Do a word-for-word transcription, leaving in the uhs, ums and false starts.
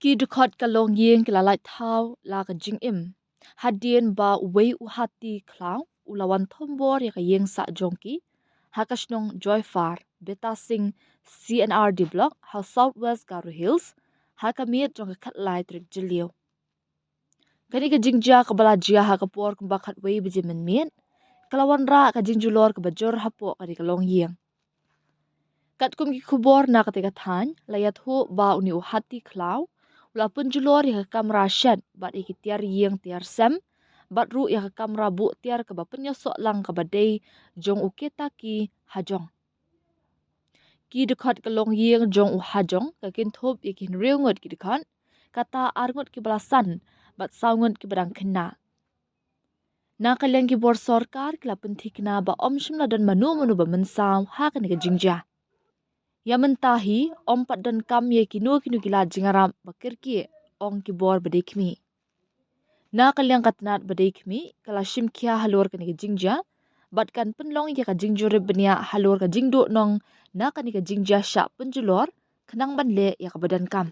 Ki dkhot ka longïing ki la lait thaw la ka jingim hadien ba uwei u hati khlaw u la wan thombor ïa ka ïing sah jong ki ha ka shnong Joyfar, Betasing C and R D Block ha South West Garo Hills ha ka miet jong ka khatlai tarik Jylliew. Kane ka jingjia kaba la jia ha ka por kumba khatwei baje mynmiet ka la wanrah ka jingjulor kaba jur hapoh kane ka longïing. Katkum ki khubor na katei ka thaiñ, la ïathuh ba une u hati khlaw u la pynjulor ïa ka kamra shet bad ïa ki tiar ïing tiar sem bad ruh ïa ka kamra buh tiar kaba pynïasoh lang kaba dei jong u Ketaki Hajong. Ki dkhot ka longïing jong u Hajong ka kynthup ïa ki hynriew ngut ki dkhot, kata ar ngut kiba la san bad saw ngut kiba dang khynnah. Na ka liang ki bor sorkar ki la pynthikna ba ym shym la don mano mano ba mynsaw ha kane ka jingjia. Ïa mynta hi ym pat donkam ïa kino kino ki lad jingïarap ba kyrkieh, ong ki bor ba dei khmih. Na ka liang ka tnat ba dei khmih ka la shim khia halor kane ka jingjia bad kan pynlong ïa ka jingjurip bniah halor ka jingduhnong na kane ka jingjia shah pynjulor khnang ban leh ïa kaba donkam.